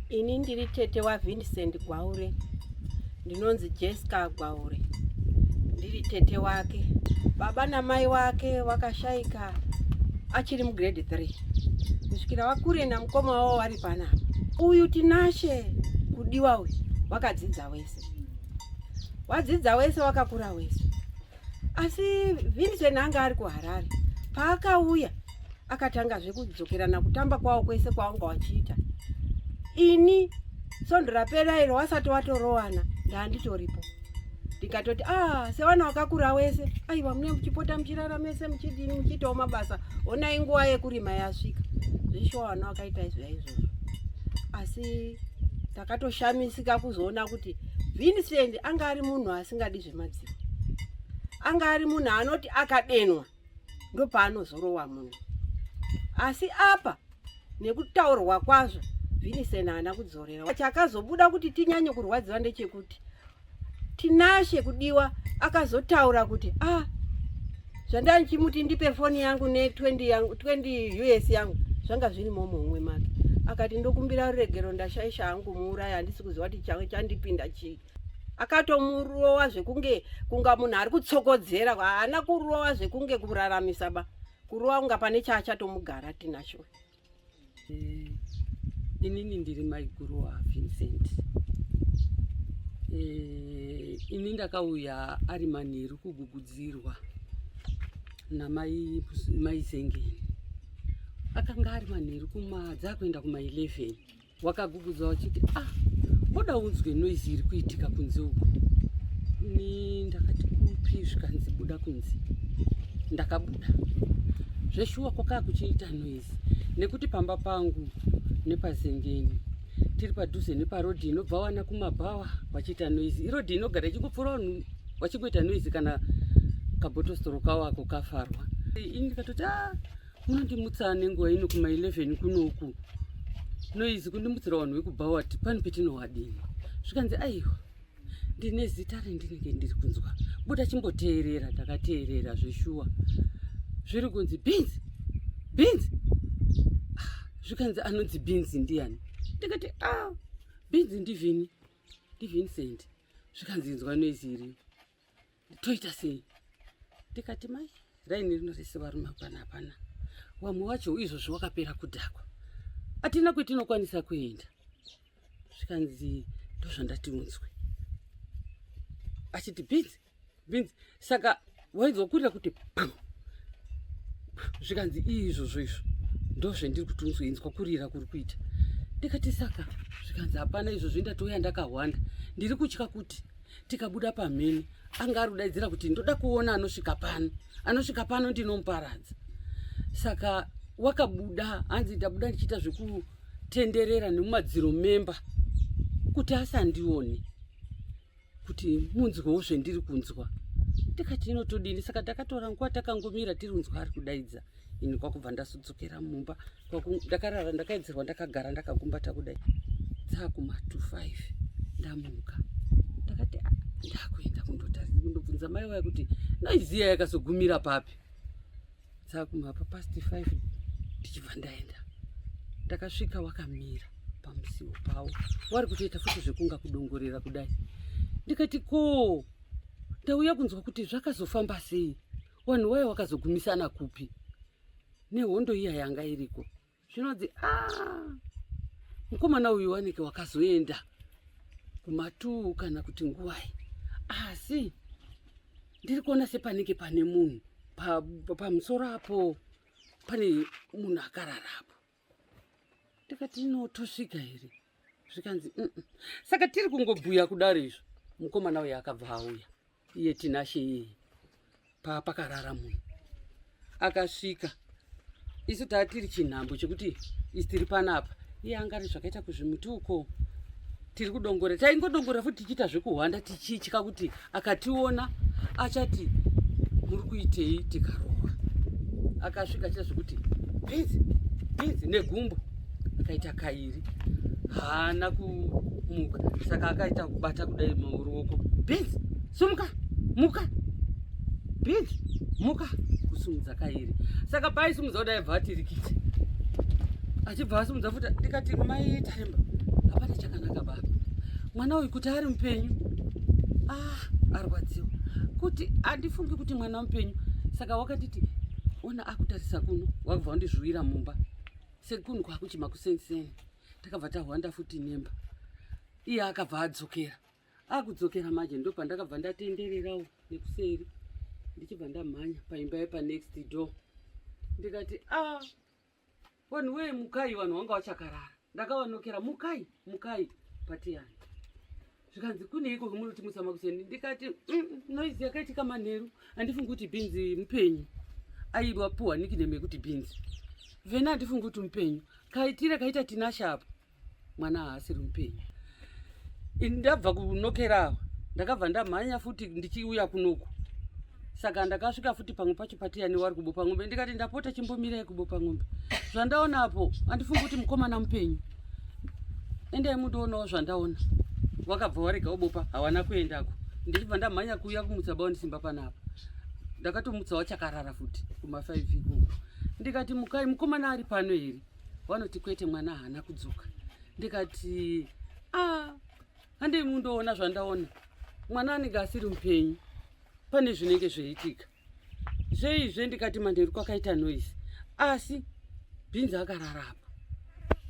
Ini ndiri tete waVincent Gwaure, ndinonzi Jessica Gwaure, ndiri tete wake. Baba namai wake wakashaika achiri mugrade 3 kusvikira vakure namukoma wavo vari panapa. Uyu Tinashe Kudiwa uyu wakadzidza wese, wadzidza wese, wakakura wese, asi Vincent anga ari kuHarare. Paakauya akatangazve kudzokerana kutamba kwawo kwese kwawanga wachiita. Ini svondo rapera iro wasati watorowana ndaanditoripo, ndikatoti ah, sewana wakakura wese, aiwa, mune muchipota muchirara mese, muchidini, muchiitawo mabasa, honai nguva yekurima yasvika. Zvishuwa vana wakaita izvo izvozvo, asi takatoshamisika kuzoona kuti Vincent anga ari munhu asingadi zvemadziro, anga ari munhu anoti akadenwa ndopaanozorowa munhu. Asi apa nekutaurwa kwazvo, Vincent haana kudzorera. Chakazobuda kuti tinyanye kurwadziwa ndechekuti Tinashe Kudiwa akazotaura kuti, ah, zvandanchimuti ndipe foni yangu ne20 yangu, 20 US yangu, zvanga zviri momuhomwe make. Akati, ndokumbira ruregero, ndashaisha hangu muuraya, handisi kuziva kuti chandipinda chii. Akatomurowa zvekunge kunga munhu ari kutsokodzera, haana kurowa zvekunge kuraramisa ba, kurowa kunga pane chaachatomugara Tinashe. Inini ndiri maiguru waVincent. Ini ndakauya ari manheru kugugudzirwa namai mai Zengeni. Akanga ari manheru kuma dzakuenda kuma 11. Wakagugudza wachiti, ah, boda unzwe noise iri kuitika kunze uku. Ini ndakati, kupi? Zvikanzi, buda kunze. Ndakabuda, zveshuwa kwakaa kuchiita noise, nekuti pamba pangu nepaZengeni tiri padhuze neparodhi inobva wana kumabhawa vachiita noise. Irodhi inogara ichingopfuura vanhu vachingoita noise kana kabhotostoro kawo ako kafarwa. Ini ndikatoti, ah, munondimutsa nenguva ino kuma 11 kunoku, noise kundimutsira vanhu vekubhawa, pani petinowadini? Zvikanzi, aiwa, ndine zita rendinenge ndiri kunzwa, buda chimboteerera. Ndakateerera, zveshuwa zviri kunzi Bhinzi, Bhinzi. Ah, zvikanzi, anonzi Bhinzi ndiani? Ndikati, ah, Bhinzi ndivhini, ndiVincent. Zvikanzi, inzwa noise iriyo, toita sei? Ndikati, mai, raini rino rese varume hapana, hapana wamwe wacho izvozvo wakapera kudhakwa, hatina kwetinokwanisa kuenda. Zvikanzi, ndozvandati unzwe achiti Bhinzi, Bhinzi. Saka wainzwa kurira kuti pam. Zvikanzi, izvozvo izvo ndozvendiri kuti unzwe, inzwa kurira kuri kuita. Ndikati, saka? Zvikanzi, hapana, izvozvo ndatouya ndakahwanda, ndiri kutya kuti tikabuda pamhene anga ari kudaidzira kuti ndoda kuona anosvika pano, anosvika pano ndinomuparadza. Saka wakabuda, hanzi ndabuda ndichiita zvekutenderera nemumadziro memba kuti asandione, kuti munzwewo zvendiri kunzwa. Ndikati, inotodini? Saka takatora nguva takangomira tiri unzwa ari kudaidza. Ini kwakubva ndazodzokera mumba, ndakarara, ndakaedzerwa, ndakagara ndakagumbata kudai. Dzakuma 25 ndamuka, ndakati, ah, ndakuenda kundobvunza mai vaya kuti noiziya yakazogumira papi. Dzakuma pa past 5 ndichibva ndaenda, ndakasvika wakamira pamusiwo pavo, wari kutoita futi zvekunga kudongorera kudai. Ndikati, ko ndauya kunzwa kuti zvakazofamba sei, vanhu waya wakazogumisana kupi nehondo iya yanga iriko? Zvinonzi, a mukomana uyu waneke wakazoenda kumatuu kana kuti nguvai, asi ndiri kuona sepanenge pane munhu pamusoro apo, pane munhu akararapo. Ndikati, inotosvika here? Zvikanzi, Saka tiri kungobhuya kudaro izvo, mukomana uyu akabva auya, iye Tinashe iyeye, papakarara munhu. Akasvika, isu taa tiri chinhambo chekuti isi tiri panapa, iye anga ari zvakaita kuzvimuti uko, tiri kudongora. Taingodongora futi tichiita zvekuhwanda, tichitya kuti akationa achati muri kuitei, tikarohwa. Akasvika achiita zvekuti bhinzi, bhinzi negumbo, akaita kairi, haana kumuka. Saka akaita kubata kudai muruoko, bhinzi, sumuka, muka, bhinzi, muka, kusumudza kairi. Saka paaisumudza kudai, bva atirikiti, achibva asumudza futi. Ndikati, mai Taremba, Hapana chakanaka baba, mwana uyu kuti ari mupenyu. Ah, arwadziwa kuti handifungi kuti mwana mupenyu. Saka wakanditi ona akutarisa kuno, wakabva wandizvuwira mumba sekunhu kwakuchima kuseniseni. Takabva tahwanda futi nemba, iye akabva adzokera. Akudzokera manje ndopandakabva ndatendererawo nekuseri, ndichibva ndamhanya paimba yepanext door, ndikati, a ah, vanhu wee, mukai! Vanhu vanga vachakarara. Ndakavanokera, "Mukai, mukai patiyani." Zvikanzi, "Kuneiko munoti musamakuseni?" Ndikati, noise yakaitika manheru, handifungi kuti Bhinzi mupenyu." Aiwa puwa nickname yekuti Bhinzi vhena. "Handifungi kuti mupenyu. Kaitire kaita Tinashe apo, mwana haasiri mupenyu." Ini ndabva kunokera ava, ndakabva ndamhanya futi ndichiuya kunoku. Saka ndakasvika futi pamwe pacho patiyani wari kubopa ng'ombe. Ndikati, "Ndapota, chimbomirai kubopa ng'ombe. Zvandaona apo, handifungi kuti mukomana mupenyu. Endai mundoonawo zvandaona." Wakabva warega ubopa, hawana kuendako. Ndichibva ndamhanya kuuya kumutsa baonisimba panapa. Ndakatomutsa wachakarara futi kuma5 ikoko. Ndikati, "Mukai, mukomana ari pano here?" Vanoti, "Kwete, mwana haana kudzoka." Ndikati, "A, handei mundoona zvandaona. Mwana anenge asiri mupenyu, pane zvinenge zveiitika zveizve." Ndikati, "Manheru kwakaita noise, asi Bhinzi akararapo.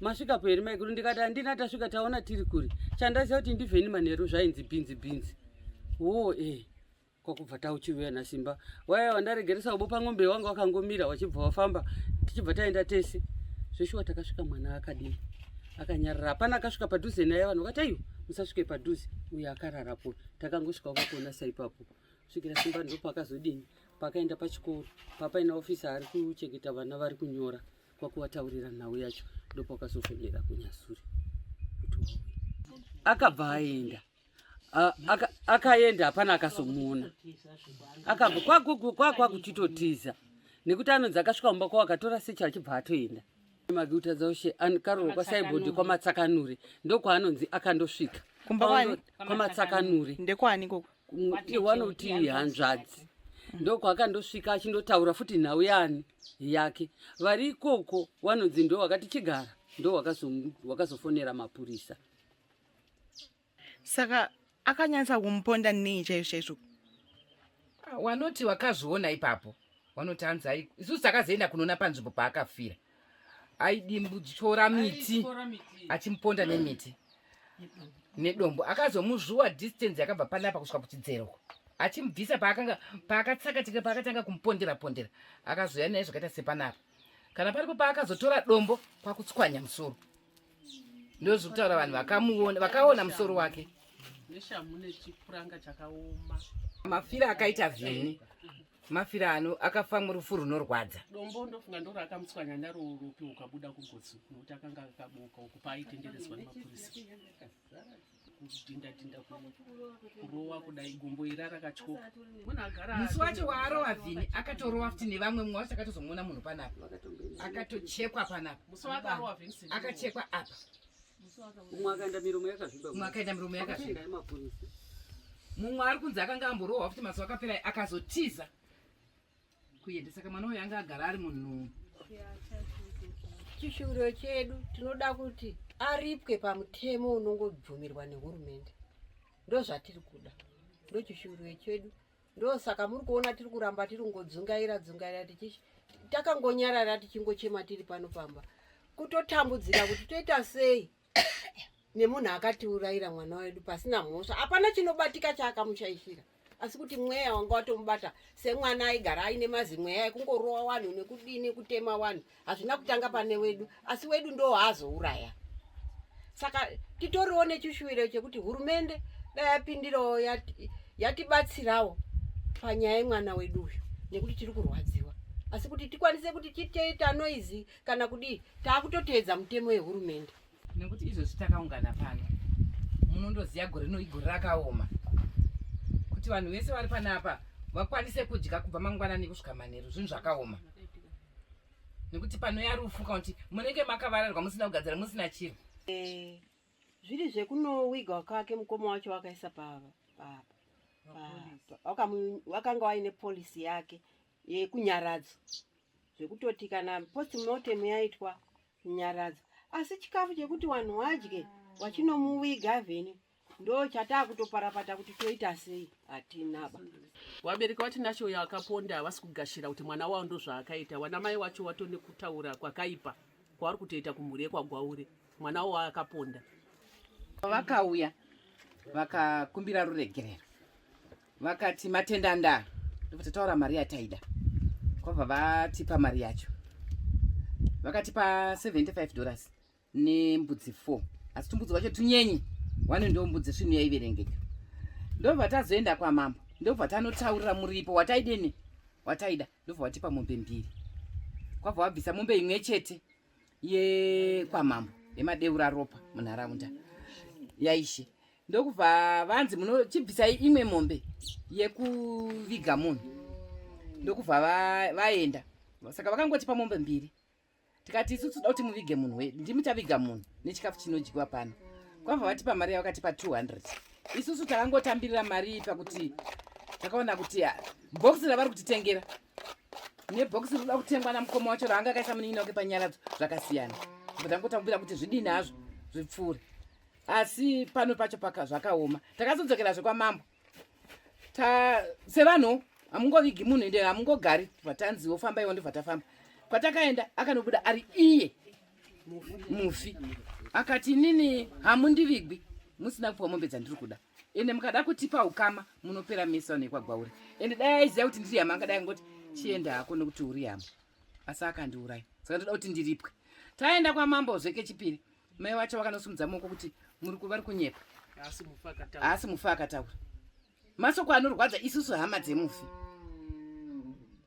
Masvikapo here, maikuru?" Ndikati, "Handina tasvika, taona tiri kure. Chandaziva kuti ndivheni manheru zvainzi Bhinzi, Bhinzi wo e." Kwakubva tauchiuya naSimba waya wandaregeresa kubopa ng'ombe, wanga wakangomira wachibva wafamba. Tichibva taenda tese. Zveshuwa takasvika mwana akadini, akanyarara, hapana akasvika padhuze naye. Vanhu vakati, "Aiwa, musasvike padhuze, uyo akararapo." Takangosvika kwakuona saipapo svikira Simba ndopakazodini, pakaenda pachikoro papaina ofisa ari kuchengeta vana vari kunyora, kwakuvataurira nhau yacho. Ndopakazofonera kunyasuri kuti wauye. Akabva aenda. Akaenda, hapana akazomuona. Akabva kwakuchitotiza nekuti anonzi akasvika mumba kwavo akatora secha, achibva atoenda. Magiuta dzaushe karoro kwasaibhodhi kwaMatsakanure, ndokwaanonzi akandosvika. Kumba kwani? KwaMatsakanure. Ndekwani ikoko? Wanoti hanzvadzi, ndokwaakandosvika achindotaura futi nhau yani yake. Vari ikoko wanonzi ndo wakati chigara, ndo wakazofonera mapurisa. Saka akanyatsa kumuponda nei chaizvo chaizvo? Ah, wanoti wakazviona ipapo, wanoti hanzi isusu takazoenda kunoona panzvimbo paakafira, aidimbutyora miti achimuponda nemiti nedombo. Akazomuzvuwa distance yakabva panapa kusvika kuchidzero, achimubvisa paakanga paakatsakatika, paakatanga kumupondera pondera, akazoya naye zvakaita sepanapa. Kana paripo paakazotora dombo kwakutswanya musoro. Ndozviri kutaura vanhu vakamuona, vakaona musoro wake. Neshamhu nechipuranga chakaoma. Mafira akaita Vhini, mafira ano akafa murufu runorwadza. Dombo ndofunga ndo raakamutswanya naro, uropi ukabuda kugotsi, nokuti akanga akaboka uku paaitenderedzwa nemapurisa, kudhinda dhinda, kurowa kudai, gumbo ira rakatyoka. Munhu agara Musi wacho waarova Vhini, akatorowa futi nevamwe. Mumwe wacho akatozomuona munhu panapa, akatochekwa panapa. Musi waakarowa Vincent. Akachekwa apa. Umwe akaenda miromo yakazviba. Mumwe akaenda miromo yakazviba. Vakaenda nemapurisa. Mumwe ari kunzi akanga amborohwa futi mazuva akapera, akazotiza kuenda. Saka mwana uyu anga agara ari munhu. Chishuviro chedu, tinoda kuti aripwe pamutemo unongobvumirwa nehurumende. Ndo zvatiri kuda, ndo chishuviro chedu. Ndosaka muri kuona tiri kuramba tiri kungodzungaira dzungaira, tichi takangonyarara, tichingochema tiri pano pamba, kutotambudzika kuti toita sei nemunhu akatiurayira mwana wedu pasina mhosva. Hapana chinobatika chaakamushaishira, asi kuti mweya wanga watomubata. Semwana aigara aine mazimweya ekungorowa vanhu nekudini, kutema vanhu. Hazvina kutanga pane wedu, asi wedu ndo haazouraya. Saka titoriwo nechishuviro chekuti hurumende dai yapindirawo, yatibatsirawo panyaya yemwana wedu uyu, nekuti tiri kurwadziwa. Asi kuti tikwanise kuti titoita noise kana kudii, taakutoteedza mutemo yehurumende. Nekuti izvozvi takaungana pano, munondoziva gore rino igore rakaoma kuti vanhu vese vari panapa vakwanise kudya kubva mangwanani kusvika manheru. Zvinhu zvakaoma nekuti panoya rufu kana kuti munenge makavararirwa, musina kugadzira, musina chiro. Zviri zvekunowigwa kwake, mukoma wacho wakaisa pa wakanga waine policy yake yekunyaradzo, zvekutoti kana postmortem yaitwa, nyaradzo. Asi chikafu chekuti vanhu vadye Wachinomuviga vheni ndo chatakutoparapata kuti toita sei, hatinaba. Vabereki vaTinashe uyo akaponda havasi kugashira kuti mwana wavo ndozvaakaita. Vana mai wacho watone kutaura kwakaipa kwavari kutoita kumhuri yekwaGwaure, mwana wavo akaponda. Vakauya vakakumbira ruregerero, vakati matenda ndaa, ndobva tataura mari yataida, kwabva vatipa mari yacho. Vakatipa $75 nembudzi 4, asi tumbudzi wacho tunyenye wane ndo mbudzi svinu yaiverengeka. Ndobva tazoenda kwamambo, ndobva tanotaurira muripo wataideni wataida, ndobva watipa mombe mbiri, kwabva wabvisa mombe imwe chete yekwamambo yemadeura ropa munharaunda yaishe, ndokubva vanzi munochibvisai imwe mombe yekuviga munhu, ndokubva vaenda. Saka vakangotipa mombe mbiri, tikati isu toda kuti muvige munhu wedu, ndimi taviga munhu nechikafu chinodyiwa pano. Kwabva vatipa mari yavakatipa 200. Isusu takangotambirira mari iyi pakuti takaona kuti bhokisi ravari kutitengera nebhokisi rinoda kutengwa namukoma wacho raanga akaisa munin'ina wake panyaradzo zvakasiyana. Tangotambira kuti zvidini hazvo zvipfuure, asi pano pacho paka zvakaoma. Takazodzokerazve kwamambo ta sevanhu hamungovigi munhu ende hamungogari, vatanziwo fambaiwo, ndobva tafamba. Kwatakaenda akanobuda ari iye mufi, akati inini hamundivigwi musina kupiwa mombe dzandiri kuda, ende mukada kutipa ukama munopera mese vanhu vekwaGwaure. Ende dai aiziva kuti ndiri hama angadai angoti chienda hako nekuti uri hama, asi akandiuraya, saka ndoda kuti ndiripwe. Taenda kwamambo zvekechipiri, mai wacho vakanosumudza maoko kuti muri vari kunyepa, Asi mufi akataura. Asi mufi akataura masoko anorwadza isusu hama dzemufi.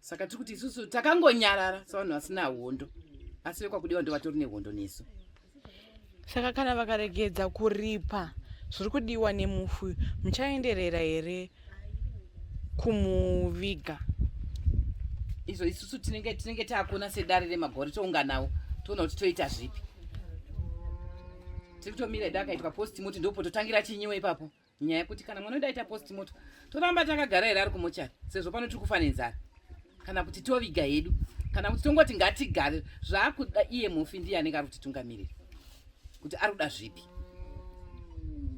Saka tiri kuti isusu takangonyarara sevanhu vasina hondo, asi vekwaKudiwa ndo vatori nehondo nesu. Saka kana vakaregedza kuripa zviri kudiwa nemufi, muchaenderera here kumuviga? Izvo isusu tinenge taakona sedare remagore, tounganawo toona kuti toita zvipi. Tiri kutomira ida akaitwa postmortem, ndopototangira chinyiwe ipapo nyaya yekuti kana mwana wedu aita postmortem toramba takagara here ari kumochari sezvo pano tiri kufa nenzara, kana kuti toviga hedu, kana kuti tongoti ngatigare. Zvaakuda iye mufi ndiye anenge ari kutitungamirira kuti ari kuda zvipi,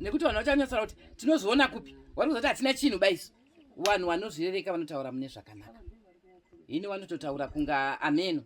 nekuti vanhu vachanyatsara kuti tinozviona kupi. Vari kuzoti hatina chinhu baisu. Vanhu vanozvirereka vanotaura mune zvakanaka, hino vanototaura kunga ameno.